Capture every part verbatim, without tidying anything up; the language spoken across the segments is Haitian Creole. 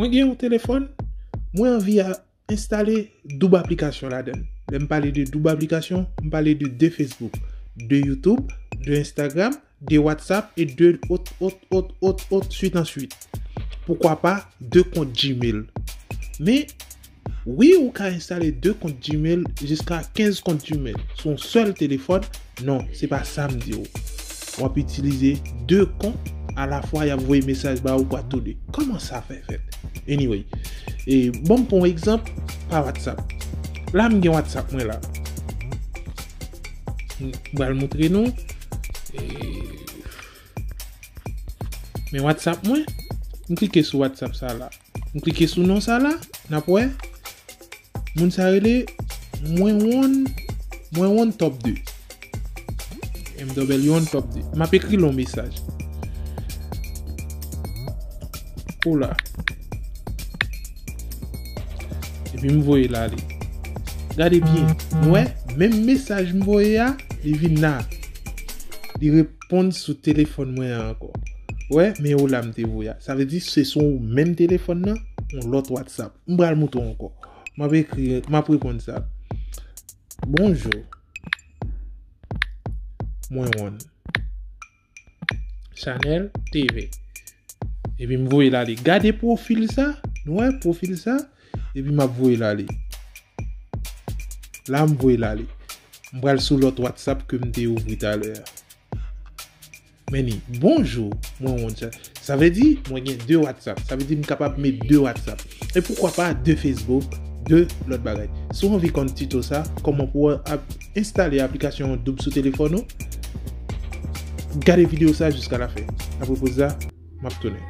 Mwen gen yon telefòn, mwen anvi a enstale doub aplikasyon ladan l. Lè m pale de doub aplikasyon, m pale de de Facebook, de YouTube, de Instagram, de WhatsApp e de ot, ot, ot, ot, ot, swit answit. Poukwa pa de kont Gmail. Men, wi, ou ka enstale de kont Gmail jiska kenz kont Gmail sou yon sèl telefòn. Non, se pa sa m di w. W ap itilize de kont alafwa, y ap voye mesaj ba ou pa tou de. Kòman sa fè fèt? Anyway, e, bon, m pran yon egzanp pa WhatsApp. La, m gen WhatsApp mwen la. M pral montre nou. E, men WhatsApp mwen, m klike sou WhatsApp sa la. M klike sou non sa la, n ap wè. Moun sa rele Mwen Won, Mwen Won Top de. M W Won Top de. M ap ekri l yon mesaj. Pou la. Epi m voye l ale. Gade byen. Nou wè, menm mesaj m voye a, li vin la. Li reponn sou telefòn mwen an ankò. Wè, men yo la m te voye a. Sa vle di se sou menm telefòn nan, yon lòt WhatsApp. M pral montre w ankò. M ap ekri, m ap reponn sa. Bonjou. Mwen Won. Chanèl T V. Epi m voye l ale. Gade pwofil sa. Nou wè pwofil sa? Epi m ap voye l ale. La, m voye l ale. M pral sou lòt WhatsApp ke m te ouvri talè a. Men ni, bonjou, Mwen Won Chanèl. Sa vle di, mwen gen de WhatsApp. Sa vle di, m kapab met de WhatsApp. E poukwa pa de Facebook, de lòt bagay. Si w anvi konn tito sa, kòman pou w ap enstale aplikasyon Doub sou telefòn ou, gade videyo sa jiska lafen. Apre poz la, m ap tounen.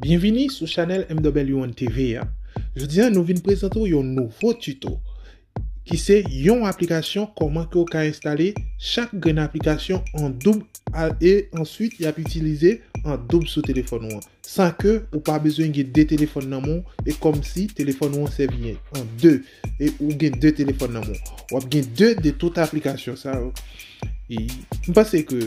Byenvini sou chanèl M W Won T V a. Jodi a, nou vin prezante w yon nouvo tito, ki se yon aplikasyon kòman ke w ka enstale chak grenn aplikasyon an doub a, e answit y ap itilize an doub sou telefòn ou an. San ke ou pa bezwen gen de telefòn nan men w, e kòmsi telefòn ou an sèvi an de, e ou gen de telefòn nan men w. W ap gen de de tout aplikasyon sa yo. E m panse ke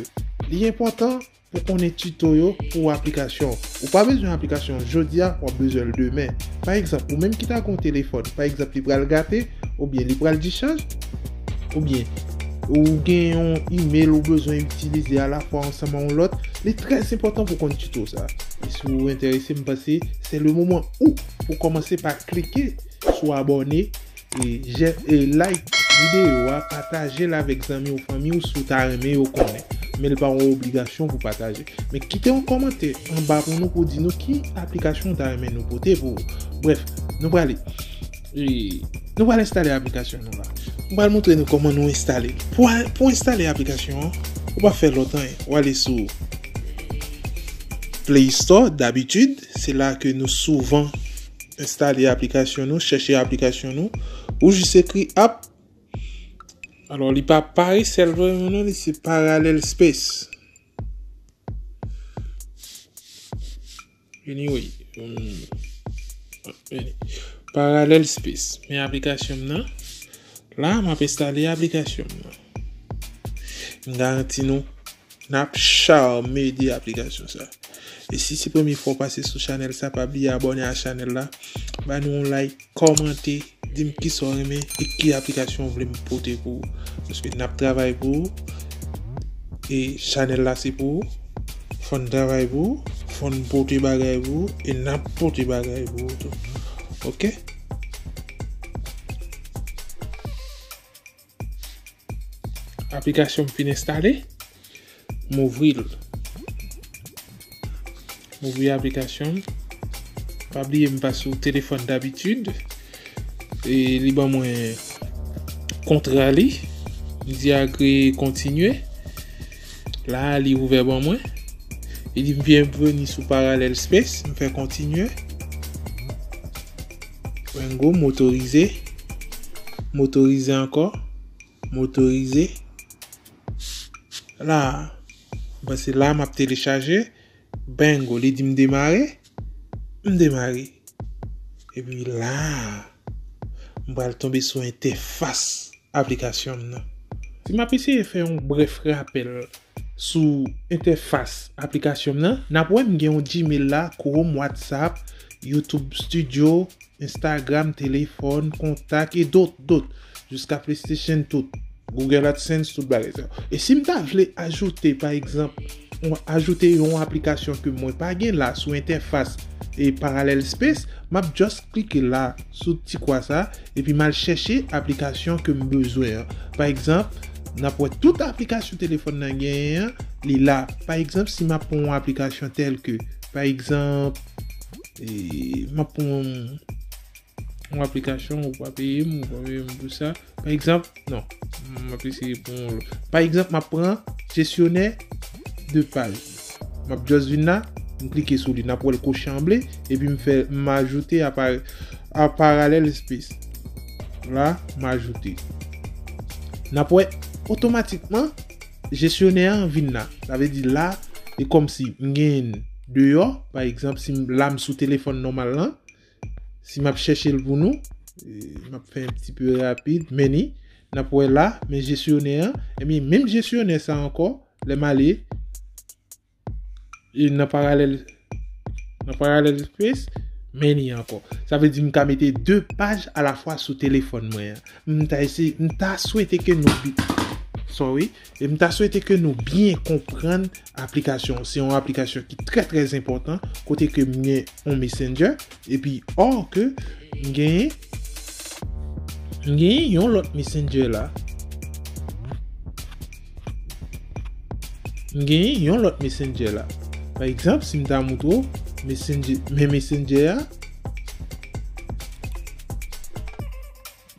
li enpòtan pou konnen tito yo pou aplikasyon. Ou pa bezwen aplikasyon jodi a, w ap bezwen l demen. Pa egzanp, ou menm ki ta gen yon telefòn, pa egzanp, li pral gate, oubyen li pral dichaj, oubyen ou gen yon email ou bezwen itilize alafwa ansanm ak yon lòt, li trè enpòtan pou konn tito sa. E si w enterese, m panse se le moman ou pou kòmanse pa klike sou abòne, e, jè-, e like videyo a, pataje l avèk zanmi w, fanmi w, si w ta renmen yo konnen. Men l pa yon obligasyon pou pataje. Men kite yon kòmantè anba pou nou, pou di nou ki aplikasyon w ta renmen nou pote pou ou. Brèf, nou prale. E, nou pral enstale aplikasyon nou la. M pral montre nou kòman nou enstale l. Pou a-, pou enstale aplikasyon an, ou pa fè lòt anyen. Ou ale sou Play Store, dabitid, se la ke nou souvan enstale aplikasyon nou, chèche aplikasyon nou, ou jis ekri app. Alò, li pa Parallel Space non, li se Parallel Space. Anyway, um, Parallel Space. Men aplikasyon m nan. La, m ap enstale aplikasyon m nan. M garanti nou, n ap chame de aplikasyon sa. E si se premye fwa w pase sou chanèl sa, pa bliye abòne a chanèl la. Ba nou yon like, kòmante, di m kisa w renmen e ki aplikasyon w vle m pote pou ou. Paske n ap travay pou ou. E chanèl la se pou ou. Fò n travay pou ou. Fò n pote bagay pou ou. E n ap pote bagay pou ou tou. Oke? Aplikasyon m fin enstale. M ouvri l. M ouvri aplikasyon m. Pa bliye m pa sou telefòn dabitid. E li ban mwen kontra li. M di agree, kontinye. La, li ouvè ban mwen. Li di m byenveni sou Parallel Space. M fè kontinye. Bingo, m otorize. M otorize ankò. M otorize. La, m panse la m ap telechaje. Bingo, li di m demare. M demare. Epi la, m pral tonbe sou entèfas aplikasyon m nan. Si m ap eseye fè yon brèf rapèl sou entèfas aplikasyon m nan, n ap wè m gen yon Gmail la, Chrome, WhatsApp, YouTube Studio, Instagram, telefòn, kontak e dot, dot, jiska PlayStation tout. Google AdSense, tout bagay sa. E si m ta vle ajoute, pa egzanp, yon, ajoute yon aplikasyon ke mwen pa gen la sou entèfas e Parallel Space, m ap just klike la sou ti kwa sa, epi m al chèche aplikasyon ke m bezwen an. Pa egzanp, n ap wè tout aplikasyon telefòn nan genyen an, li la. Pa egzanp, si m ap pran yon aplikasyon tèl ke, pa egzanp, e, m ap pran yon aplikasyon, ou pa peye m, ou pa peye m pou sa. Pa egzanp, non, m ap eseye pran yon lòt. Pa egzanp, m ap pran jesyonè de paj. M ap just vin la, m klike sou li, n ap wè l koche an ble, epi m fè, m ajoute a par-, a Parallel Space. La, m ajoute. N ap wè, otomatikman, jesyonè an vin la. Sa vle di la, e kòmsi m genyen deyò, pa egzanp, si m, la m sou telefòn nòmal lan, si m ap chèche l pou nou, e, m ap fè yon ti pe rapid, men ni, n ap wè la, men jesyonè an, ebyen, menm jesyonè sa ankò, lè m ale, e nan Parallel, nan Parallel Space, men ni ankò. Sa vle di m ka mete de paj alafwa sou telefòn mwen an. M ta eseye, m ta swete ke nou bi-, sorry, e m ta swete ke nou byen konprann aplikasyon. Se yon aplikasyon ki trè, trè enpòtan, kote ke m gen yon Messenger, epi or ke m genyen, m genyen yon lòt Messenger la. M genyen yon lòt Messenger la. Pa egzanp, si m ta moutre w Messenger, men Messenger a,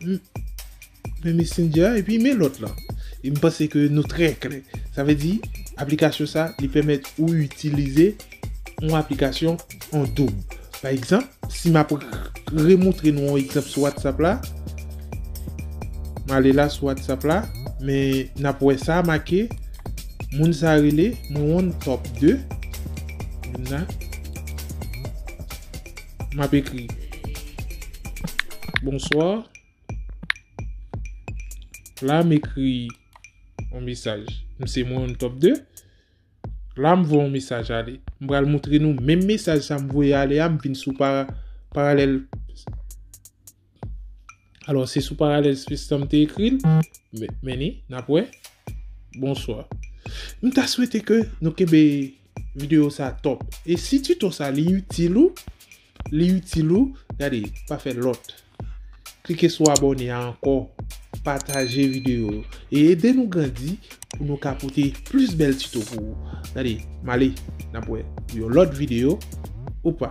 m-, men Messenger, epi men lòt lan. E m panse ke nou trè klè. Sa vle di, aplikasyon sa, li pèmèt ou itilize yon aplikasyon an doub. Pa egzanp, si m ap r-, remoutre nou yon egzanp sou WhatsApp la, m ale la sou WhatsApp la, men n ap wè sa make, moun sa rele, mwen on top de. Moun la. M ap ekri, "Bonswa." La, m ekri yon mesaj. M se mwen, yon top de. La, m voye yon mesaj ale. M pral moutre nou menm mesaj sa m voye ale a, m vin sou para-, Parallel. Alò, se sou Parallel Space m te ekri l. Men, men ni, n ap wè. Bonswa. M ta swete ke nou kenbe videyo sa top. E si tuto sa li itil ou, li itil ou, gade, pa fè lòt. Klike sou abòne a ankò, pataje videyo yo, e ede nou grandi pou nou ka pote plis bèl tuto pou ou. Gade, m ale, n ap wè yon lòt videyo, ou pa.